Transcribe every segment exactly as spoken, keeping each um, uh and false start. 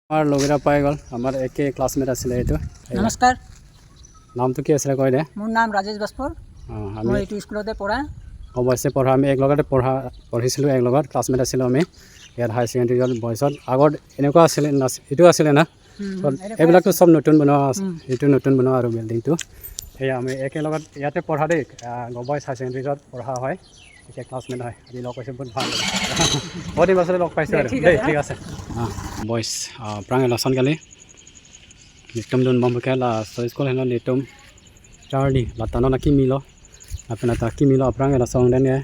আমাৰ লগ এটা পাই গ'ল, আমাৰ একে ক্লাছমেট আছিলে এইটো। এইয়া। নমস্কাৰ। নামটো কি আছিলে কয় দে? মোৰ নাম ৰাজেশ বাজপৰ। অ, আমি মই এইটো স্কুলতে পঢ়া। অৱশ্যে পঢ়া, আমি এক লগতে পঢ়া, পঢ়িছিলোঁ এক লগত, ক্লাছমেট আছিলোঁ আমি। ইয়াত হায়াৰ ছেকেণ্ডেৰী বয়ছত। আগত এনেকুৱা আছিলে, নাচ-, এইটো আছিলে না? উম, তো এনেকুৱাই এইবিলাকতো আছিল। চব নতুন বনোৱা আছে। উম। এইটো নতুন বনোৱা আৰু বিল্ডিংটো। সেয়া আমি একেলগত ইয়াতে পঢ়া দেই, আহ, গভৰ্ণমেণ্ট হায়াৰ ছেকেণ্ডেৰীত পঢ়া হয়। এতিয়া ক্লাছমেট হয়। আজি লগ পাইছোঁ, বহুত ভাল লাগিছে। বহুত দিন পাছতে লগ পাইছোঁ দে, আৰু। ঠিক দেই, আছে। ঠিক আছে। আহ, বয়ছ, আহ, aphrang lason kali. Netum dunbom ke laso school henlo netum charli, la ta non akimi lo. Apena ta akimi lo aphrang lason den ye.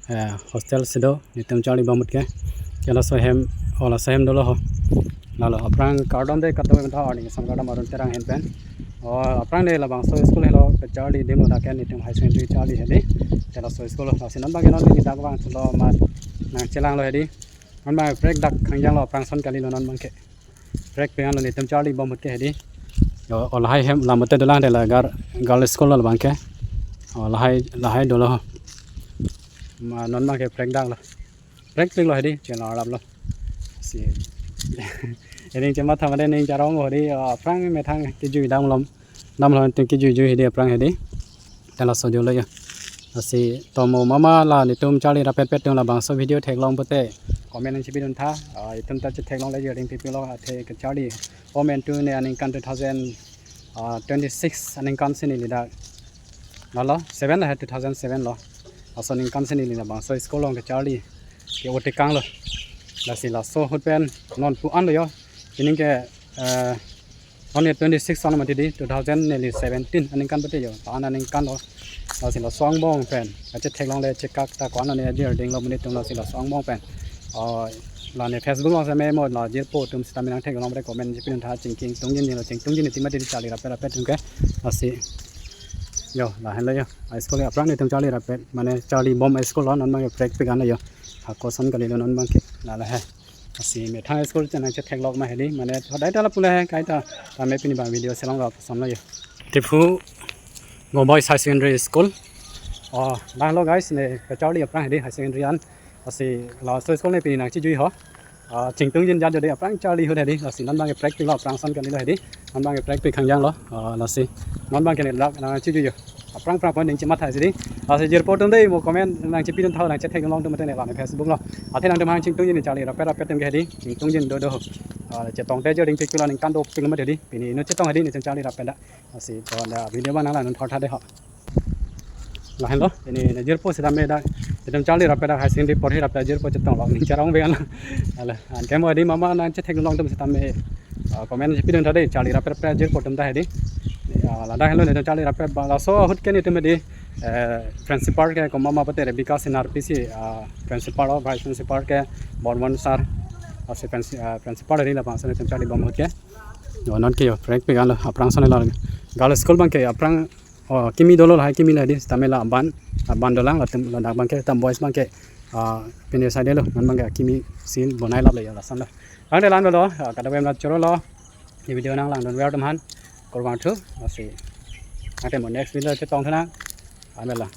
Eh, hostel si do, netum charlibom ahut ke. Ke laso hem, o laso hem dolo ho. Lalo aphrang kardom de, kardom ta arni sam kardom Arun Terang ahin pen. O aphrang de labangso school helo, kacharli adim lo dak ke netum higher secondary charli hedi. Ke laso school lo, lasi non abang ke non neli dak vangthulo, mat nangchelanglo hedi. Non abang prek dak khangjang lo, aphrang lason kali lo non abang ke. Prek pen lo netum charlibom ahut ke hedi. O, o lahai hem lam mate dolang de la gar-, girls school lo abang ke. O lahai, lahai dolo. Ma non abang ke prek dak lo. Prek pik lo hedi, chelo arap lo. Si. Ening chematha mate ning charong hedi, o, aphrang methang kejui damlom. Damlom netum kejui jui hedi aphrang hedi. Te laso dolo ya. Lasi tomo mama la netum charli rapet pet atum labangso video theklong pute comment nangchipidun tha. Ah, itum ta chetheklongle, jerding pipi lo athe kacharli. Omen tu ne aningkan two thousand, ah, twenty-six aningkan si neli dak. Lalo, seven lah, two thousand seven lo. Laso aningkan si neli labangso school along kacharli ke-o tekang lo. Lasi laso ahut pen non pu-an lo yo. Pini ke, eh, non ye twenty-six on mati di, two thousand neli seventeen aningkan pute yo, ta-an aningkan lo. Lasi laso angbong pen kachetheklongle, chekak ta ko-an ne jerding lo monit atum, lasi laso angbong pen. Oh, la ne Facebook along seme mo la jirpo atum sitame nangtheklong pute comment nangchipidun tha, chingki ingtung jin lo, chingtung jin ti mati di charli rapet rapet atum ke. Lasi yo, lahenlo yo. High school aphrang netum charli rapet, mane charlibom school lo, non abang ke prek pik an lo yo. Hako lason kali lo non abang ke. Lalo he. Lasi methang school chenang chetheklok ma hedi, mane hodai ta lapu le he, kaita tame pini abang video chelong lo, lason lo yo. Diphu Government Boys High Secondary School. Oh, lahelo guys, ne kacharli aphrang hedi higher secondary an. Lasi laso school ne pini nangchejui ho. Ah, chingtung jin jat jodi aphrang charli ahut hedi. Lasi non abang ke prek pik lo, aphrang lason kali lo hedi. Non abang ke prek pik khangjang lo. Ah, lasi non abang ke ne dak nangchejui yo. Aphrang aphrang point nangchematha si di. Lasi jirpo atum dei mo comment nangchipidun tha, nangchetheklong atum mate ne la ne Facebook lo. Athe nangtum hang chingtung jin charli rapet rapet atum ke hedi. Chingtung jin do do. Ah, chetong te jerding pik lo, ningkan do pik lo mati hedi. Pini inut chetong hedi netum charli rapet dak. Lasi to la video abang nanglang non thor tha de ho. Lahenlo, pini ne jirpo sitame dak, netum charli rapet dak higher secondary porhi rapet jirpo chetong lo, ning charong began lo. Ala, anke mo hedi mama nangchetheklong atum sitame, ah, comment nangchipidun tha dei, charli rapet rapet jirpo atum ta hedi. Ah, ladak henlo netum charli rapet abang, laso ahut ke netum hedi, eh, principal ke komat ma pute Rebecca Sinarpi si, ah, principal o vice principal ke Bormon sir, ah, si princi-, ah, principal hedi, labangso netum charlibom ahut ke. Yo, non ke yo, prek pik an lo, aphrang lason lo. Girls school abang ke aphrang, oh, akimi dolo, lahai akimi lo hedi, sitame la aban, aban dolang, latum ladak abang ke, tam boys abang ke, ah, pini asai de lo, non abang ke akimi si bonai lap lo yo, lason lo. Bang de la-an lo, ah, kadokave nang choro lo, ne video nanglangdun ver atum aphan, kurvangthu, lasi. Ate mo next video chetong thu nang, an lo.